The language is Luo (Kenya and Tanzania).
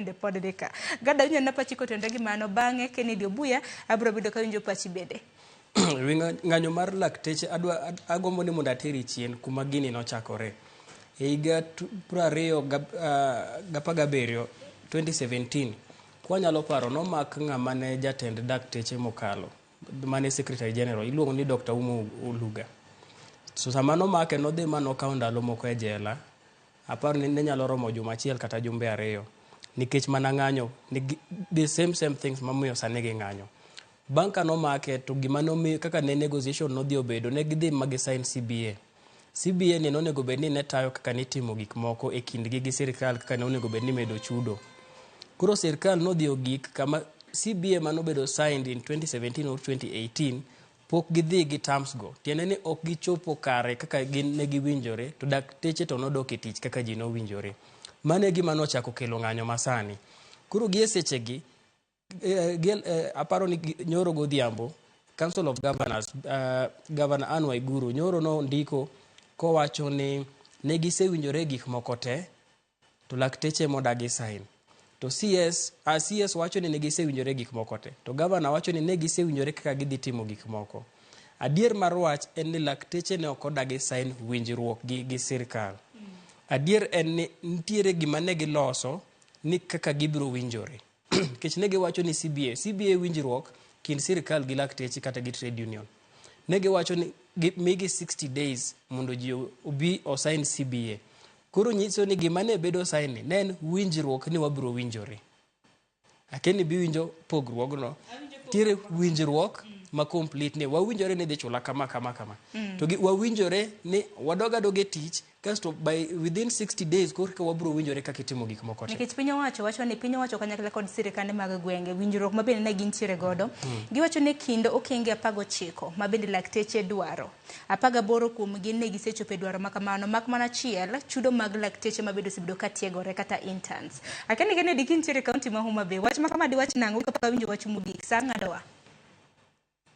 bende pod ni ka. Gada winjo na pachi kotenore gi mano, bang'e Kennedy Obuya abiro bedo kawinjo pachi bende. Wi ng'anyo mar lakteche adwa agombo ni mondo ateri chien kuma gini nochakore. E higa 2017, 2017, kwanyalo paro nomak ng'ama ne jatend dakteche mokalo mane secretary general iluongo ni Dr. Umu Oluga. So sama nomake nodhi ma nokawo ndalo moko e jela, aparo ni ne nyalo romo juma achiel kata jumbe 2 nikech mana ng'anyo the same same things mamiyo sani ging'anyo. Bang' ka nomake to gima nomiyo kaka ne negotiation nodhi obedo ne gidhi ma gi sign CBA. CBA ni nonego bed ni ne tayo kaka nitimo gik moko e kindgi gi sirikal kaka ne onego bed ni imedo chudo. Koro sirikal nodhi ogik kama CBA manobedo signed in 2017 or 2018 pok gidhi gi terms go. Tiende ni ok gichopo kare kaka gin ne giwinjore to dakteche to nodok e tich kaka ji nowinjore. Mano e gima nochako kelo ng'anyo masani. Koro gi e sechegi aparo ni nyoro godhiambo Council of Governors, Governor Anne Waiguru nyoro nondiko kowacho ni ne gisewinjore gik moko te to lakteche modagi sign. To CS wacho ni ne gisewinjore gik moko te to governor wacho ni ne gisewinjore kaka gidhi timo gik moko. Adier mar wach en ni lakteche ne ok odagi sign winjruok gi sirkal. Adier en ni nitiere gima ne giloso ni kaka gibiro winjore. Nikech ne giwacho ni CBA winjruok kind sirkal gi lakteche kata gi trade union. Ne giwacho ni migi 60 days mondo ji obi osign CBA. Koro nyiso ni gima ne bedo sign ni ne en winjruok ni wabiro winjore. Akeni bi winjo pogruogno. Nitiere winjruok ma complete ni wawinjore ni idhi chula kama kama kama. To wawinjore ni wadog adoga e tich kasto by within 60 days korka wabiro winjore kaka itimo gik moko te. Nikech piny owacho wacho ni piny owacho kanyakla kod sirikande mag gwenge winjruok ma bende ne gintiere godo giwacho ni kind okenge 19 ma bende lakteche dwaro 18 kuomgi ne gisechopo e dwaro ma kamano mak mana achiel chudo mag lakteche ma bende osebedo ka tiegore kata interns. Akeni Kennedy kintiere e kaunti ma Homa Bay wach ma kama diwach nang'o kapok awinjo wach mogik sa ng'adowa.